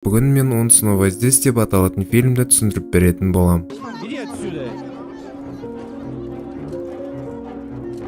Бүгін мен «Он снова здесь» деп аталатын фильмді түсіндіріп беретін болам. Иди отсюда.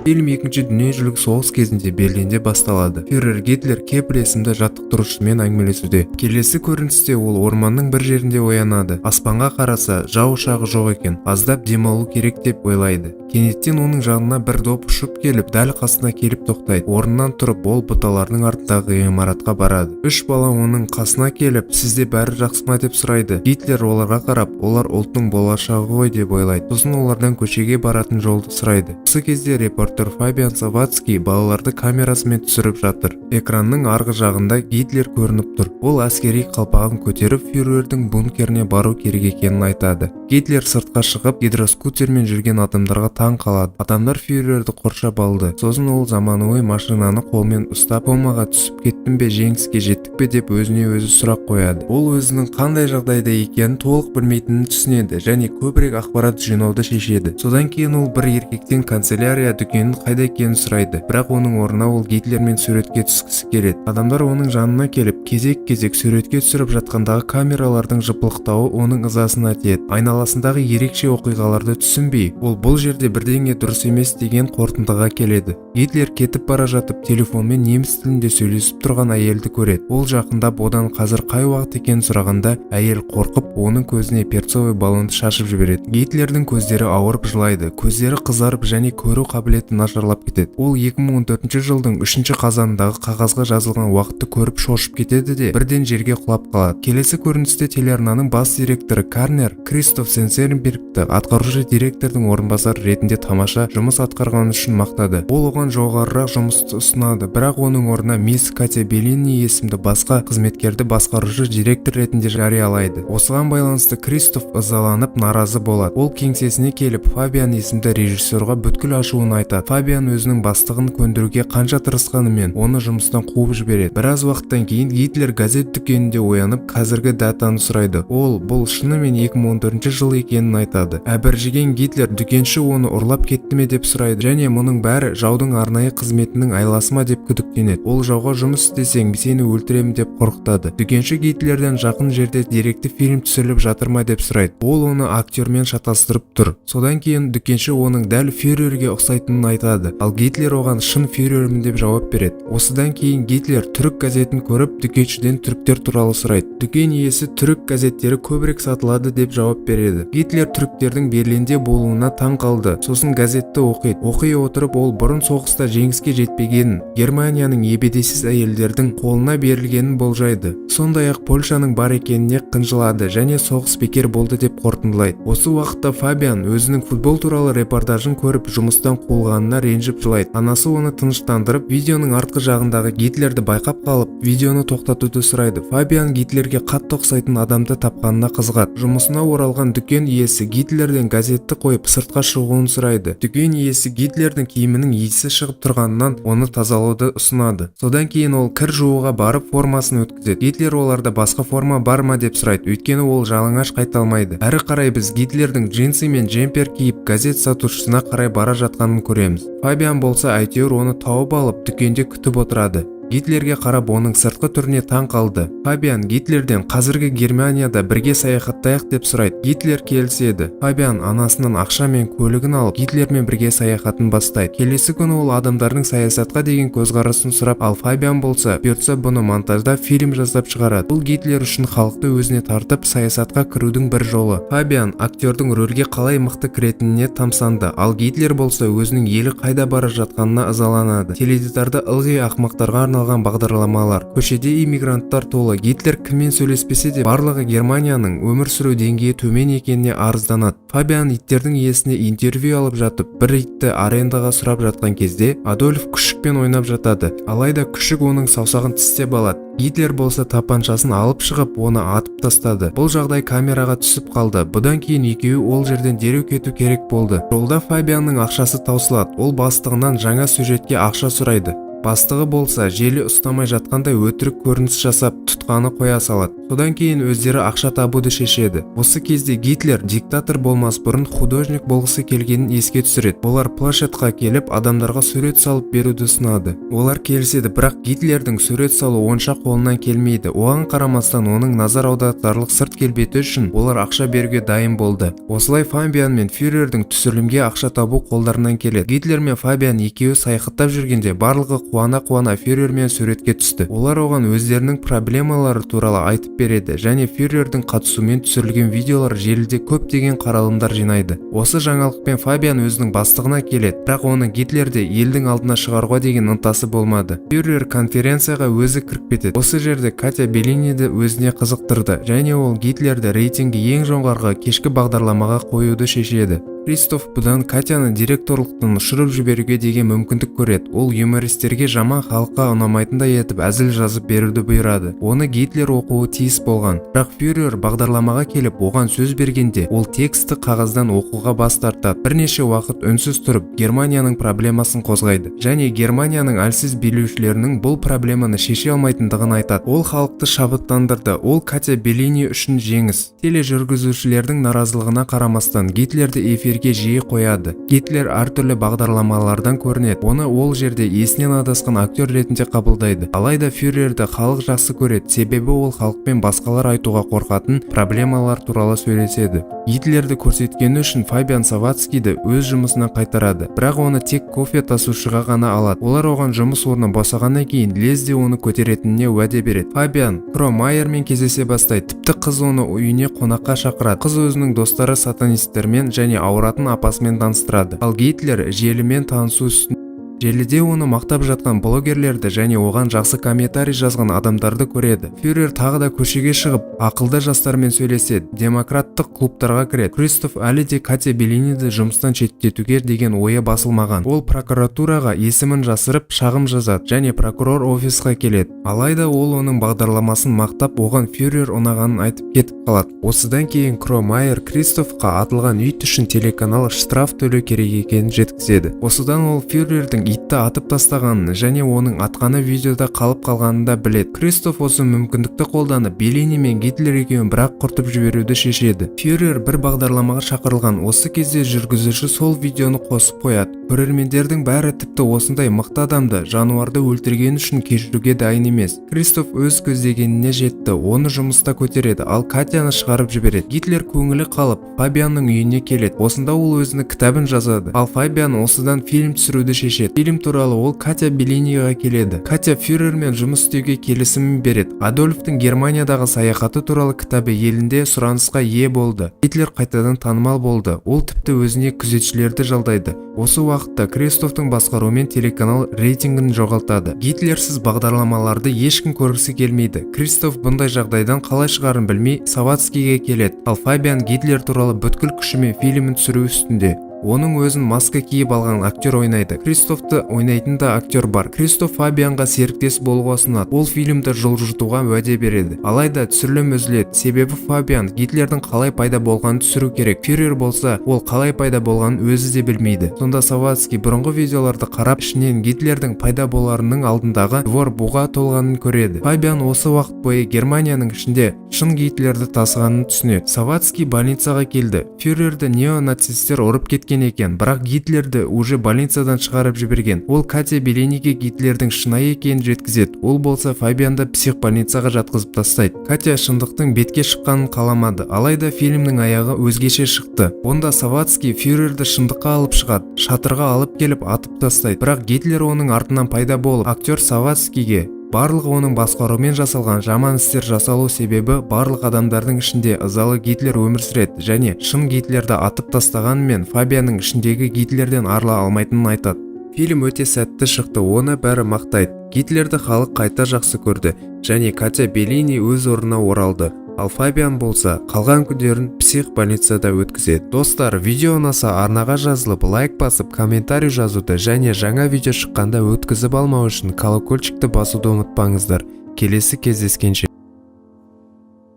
Фильм Екінші дүниежүзілік соғыс кезінде Берлинде басталады. Фюрер Гитлер Кеппель есімді жаттықтырушымен әңгімелесуде. Келесі көріністе ол орманның бір жерінде оянады. Аспанға қараса, жау ұшағы жоқ екен. Аздап демалу керек деп ойлайды. Кенеттен оның жанына бір доп ұшып келіп, дәл қасына келіп тоқтайды. Орнынан тұрып, ол бұталардың артындағы ғимаратқа барады. Үш бала оның қасына келіп, «Сізде бәрі жақсы ма?» деп сұрайды. Гитлер оларға қарап, олар ұлттың болашағы ғой деп ойлайды. Сосын олардан көшеге баратын жолды сұрайды. Осы кезде репортер Фабиан Савацкий балаларды камерасымен түсіріп жатыр. Экранның арғы жағында Гитлер көрініп тұр. Ол әскери қалпағын көтеріп, фюрердің бункеріне бару керек екенін айтады. Гитлер сыртқа шығып, гидроскутермен жүрген адамдарға таң қалады. Адамдар фюрерді қоршап алды. Сосын ол заманауи машинаны қолмен ұстап, комаға түсіп кеттім бе, жеңіске жеттік пе деп өзіне өзі сұрақ қояды. Ол өзінің қандай жағдайда екенін толық білмейтінін түсінеді және көбірек ақпарат жинауды шешеді. Содан кейін ол бір еркектен канцелярия дүкенінің қайда екенін сұрайды, бірақ оның орнына ол Гитлермен суретке түскісі келеді. Адамдар оның жанына келіп, кезек-кезек суретке түсіріп жатқандағы камералардың жыпылықтауы оның ызасына тиеді. Айналасындағы ерекше оқиғаларды түсінбей, ол бұл жерде бірдеңе дұрыс емес деген қорытындыға келеді. Гитлер кетіп бара жатып, телефонмен неміс тілінде сөйлесіп тұрған әйелді көреді. Ол жақындап, одан қазір қай уақыт екенін сұрағанда, әйел қорқып, оның көзіне перцовый баллонды шашып жібереді. Гитлердің көздері ауырып жылайды, көздері қызарып және көру қабілеті нашарлап кетеді. Ол 2014 жылдың 3 қазанындағы қағазға жазылған уақытты көріп, шошып кетеді де, бірден жерге құлап қалады. Келесі көріністе телеарнаның бас директоры Карнер Кристоф Сенсенбергті атқарушы директордың орынбасары ретінде тамаша жұмыс атқарғаны үшін мақтады. Ол оған жоғарырақ жұмысты ұсынады, бірақ оның орнына мисс Катя Беллини есімді басқа қызметкерді басқарушы директор ретінде жариялайды. Осыған байланысты Кристоф ызаланып, наразы болады. Ол кеңсесіне келіп, Фабиан есімді режиссерға бүткіл ашуын айтады. Фабиан өзінің бастығын көндіруге қанша тырысқанымен, оны жұмыстан қуып жібереді. Біраз уақыттан кейін Гитлер газет дүкенінде оянып, қазіргі датаны сұрайды. Ол бұл шынымен 2014 жыл екенін айтады. Әбіржіген Гитлер дүкенші оны ұрлап кетті ме деп сұрайды және мұның бәрі жаудың арнайы қызметінің айласы ма деп күдіктенеді. Ол жауға жұмыс істесең, сені өлтіремін деп қорқытады. Дүкенші Гитлерден жақын жерде деректі фильм түсіріліп жатыр ма деп сұрайды. Ол оны актермен шатастырып тұр. Содан кейін дүкенші оның дәл фюрерге ұқсайтынын айтады, ал Гитлер оған шын фюрермін деп жауап береді. Осыдан кейін Гитлер түрік газетін көріп, дүкеншіден түріктер туралы сұрайды. Дүкен иесі түрік газеттері көбірек сатылады деп жауап береді. Гитлер түріктердің Берлинде болуына таң қалды. Сосын газетті оқиды. Оқи отырып, ол бұрын соғыста жеңіске жетпегенін, Германияның ебедейсіз әйелдердің қолына берілгенін болжайды. Сондай-ақ Польшаның бар екеніне қынжылады және соғыс бекер болды деп қорытындылайды. Осы уақытта Фабиан өзінің футбол туралы репортажын көріп, жұмыстан қуылғанына ренжіп жылайды. Анасы оны тыныштандырып, видеоның артқы жағындағы Гитлерді байқап қалып, видеоны тоқтатуды сұрайды. Фабиан Гитлерге қатты ұқсайтын адамды тапқанына қызығады. Жұмысына оралған дүкен иесі Гитлерден газетті қойып, сыртқа шығуын сұрайды. Дүкен иесі Гитлердің киімінің иісі шығып тұрғанынан оны тазалауды ұсынады. Содан кейін ол кір жууға барып, формасын өткізеді. Гитлер оларда басқа форма бар ма деп сұрайды, өйткені ол жалаңаш қайта алмайды. Әрі қарай біз Гитлердің джинсы мен джемпер киіп, газет сатушысына қарай бара жатқанын көреміз. Фабиан болса әйтеуір оны тауып алып, дүкенде күтіп отырады. Гитлерге қарап, оның сыртқы түріне таң қалды. Фабиан Гитлерден қазіргі Германияда бірге саяхаттайық деп сұрайды. Гитлер келіседі. Фабиан анасынан ақша мен көлігін алып, Гитлермен бірге саяхатын бастайды. Келесі күні ол адамдардың саясатқа деген көзқарасын сұрап, ал Фабиан болса, бұйыртса, бұны монтажда фильм жасап шығарады. Бұл Гитлер үшін халықты өзіне тартып, саясатқа кірудің бір жолы. Фабиан актердің рөлге қалай мықты кіретініне тамсанды, ал Гитлер болса өзінің елі қайда бара жатқанына ызаланады. Теледидарда ылғи ақымақтарға арналған бағдарламалар. Көшеде иммигранттар толы. Гитлер кіммен сөйлеспесе де, барлығы Германияның өмір сүру деңгейі төмен екеніне арызданады. Фабиан иттердің иесіне интервью алып жатып, бір итті арендаға сұрап жатқан кезде, Адольф күшікпен ойнап жатады. Алайда күшік оның саусағын тістеп алады. Гитлер болса тапаншасын алып шығып, оны атып тастады. Бұл жағдай камераға түсіп қалды. Бұдан кейін екеуі ол жерден дереу кету керек болды. Жолда Фабианның ақшасы таусылады. Ол бастығынан жаңа сюжетке ақша сұрайды. Бастығы болса, желі ұстамай жатқандай өтірік көрініс жасап, тұтқаны қоя салады. Содан кейін өздері ақша табуды шешеді. Осы кезде Гитлер диктатор болмас бұрын художник болғысы келгенін еске түсіреді. Олар площадьқа келіп, адамдарға сурет салып беруді ұсынады. Олар келіседі, бірақ Гитлердің сурет салу онша қолынан келмейді. Оған қарамастан, оның назар аудартарлық сырт келбеті үшін олар ақша беруге дайын болды. Осылай Фабиан мен фюрердің түсірілімге ақша табу қолдарынан келеді. Гитлер мен Фабиан екеуі саяхаттап жүргенде, барлығы қуана-қуана фюрермен суретке түсті. Олар оған өздерінің проблемалары туралы айтып береді және фюрердің қатысуымен түсірілген видеолар желіде көптеген қаралымдар жинайды. Осы жаңалықпен Фабиан өзінің бастығына келеді, бірақ оны Гитлерді елдің алдына шығаруға деген ынтасы болмады. Фюрер конференцияға өзі кіріп кетеді. Осы жерде Катя Беллиниді өзіне қызықтырды және ол Гитлерді рейтингі ең жоғарғы кешкі бағдарламаға қоюды шешеді. Кристоф бұдан Катяны директорлықтан ұшырып жіберуге деген мүмкіндік көреді. Ол юмористерге жаман, халыққа ұнамайтындай етіп әзіл жазып беруді бұйырады. Оны Гитлер оқуы тиіс болған. Бірақ фюрер бағдарламаға келіп, оған сөз бергенде, ол текстті қағаздан оқуға бас тартады. Бірнеше уақыт үнсіз тұрып, Германияның проблемасын қозғайды және Германияның әлсіз билеушілерінің бұл проблеманы шеше алмайтындығын айтады. Ол халықты шабыттандырды. Ол Катя Беллини үшін жеңіс. Тележүргізушілердің наразылығына қарамастан, Гитлерді эфирге жиі қояды. Гитлер әртүрлі бағдарламалардан көрінеді. Оны ол жерде есінен адасқан актер ретінде қабылдайды. Алайда фюрерді халық жақсы көреді, себебі ол халықпен басқалар айтуға қорқатын проблемалар туралы сөйлеседі. Гитлерді көрсеткені үшін Фабиан Савацкийді өз жұмысына қайтарады, бірақ оны тек кофе тасушыға ғана алады. Олар оған жұмыс орны босағаннан кейін лезде оны көтеретініне уәде береді. Фабиан Кромайермен кездесе бастайды. Тіпті қыз оны үйіне қонаққа шақырады. Қыз өзінің достары сатанистермен және ауыратын апасымен таныстырады. Ал Гитлер желімен танысу үстінде. Желіде оны мақтап жатқан блогерлерді және оған жақсы комментарий жазған адамдарды көреді. Фюрер тағы да көшеге шығып, ақылды жастармен сөйлеседі, демократтық клубтарға кіреді. Кристоф әлі де Катя Беллиниді жұмыстан шеттетуге деген ойы басылмаған. Ол прокуратураға есімін жасырып шағым жазады және прокурор офисқа келеді. Алайда ол оның бағдарламасын мақтап, оған фюрер ұнағанын айтып кетіп қалады. Осыдан кейін Кромайер Кристофқа атылған ит үшін телеканал штраф төлеу керек екенін жеткізеді. Осыдан ол фюрердің итті атып тастағанын және оның атқаны видеода қалып қалғанын да біледі. Кристоф осы мүмкіндікті қолданып, Беллини мен Гитлер екеуін бірақ құртып жіберуді шешеді. Фюрер бір бағдарламаға шақырылған. Осы кезде жүргізуші сол видеоны қосып қояды. Көрермендердің бәрі тіпті осындай мықты адамды жануарды өлтіргені үшін кешіруге дайын емес. Кристоф өз көздегеніне жетті: оны жұмыста көтереді, ал Катяны шығарып жібереді. Гитлер көңілі қалып, Фабианның үйіне келеді. Осында ол өзінің кітабын жазады, ал Фабиан осыдан фильм түсіруді шешеді. Фильм туралы ол Катя Беллиниға келеді. Катя фюрермен жұмыс істеуге келісімін береді. Адольфтың Германиядағы саяхаты туралы кітабы елінде сұранысқа ие болды. Гитлер қайтадан танымал болды. Ол тіпті өзіне күзетшілерді жалдайды. Осы уақытта Кристофтың басқаруымен телеканал рейтингін жоғалтады. Гитлерсіз бағдарламаларды ешкім көргісі келмейді. Кристоф бұндай жағдайдан қалай шығарын білмей, Савацкийге келеді. Ал Фабиан Гитлер туралы бүткіл күшімен фильмін түсіру үстінде. Оның өзін маска киіп алған актер ойнайды. Кристофты ойнайтын да актер бар. Кристоф Фабианға серіктес болуға ұсынады. Ол фильмді жылжытуға уәде береді. Алайда түсірілім үзіледі, себебі Фабиан Гитлердің қалай пайда болғанын түсіру керек. Фюрер болса, ол қалай пайда болғанын өзі де білмейді. Сонда Савацкий бұрынғы видеоларды қарап, ішінен Гитлердің пайда боларының алдындағы двор буға толғанын көреді. Фабиан осы уақыт бойы Германияның ішінде шын Гитлерді тасығанын түсінеді. Савацкий больницаға келді. Фюрерді неонацисттер ұрып кеткен екен, бірақ Гитлерді уже больницадан шығарып жіберген. Ол Катя Беллиниге Гитлердің шынайы екенін жеткізеді. Ол болса Фабианды психбольницаға жатқызып тастайды. Катя шындықтың бетке шыққанын қаламады. Алайда фильмнің аяғы өзгеше шықты. Онда Савацкий фюрерді шындыққа алып шығады, шатырға алып келіп, атып тастайды. Бірақ Гитлер оның артынан пайда болып, актер Савацкийге барлығы оның басқаруымен жасалған жаман істер жасалу себебі барлық адамдардың ішінде ызалы Гитлер өмір сүреді және шын Гитлерді атып тастағанымен, Фабианның ішіндегі Гитлерден арыла алмайтынын айтады. Фильм өте сәтті шықты, оны бәрі мақтайды. Гитлерді халық қайта жақсы көрді және Катя Беллини өз орнына оралды. Ал Фабиан болса, қалған күндерін психбольницада өткізеді. Достар, видео ұнаса, арнаға жазылып, лайк басып, комментарий жазуды және жаңа видео шыққанда өткізіп алмау үшін колокольчикті басуды ұмытпаңыздар. Келесі кездескенше!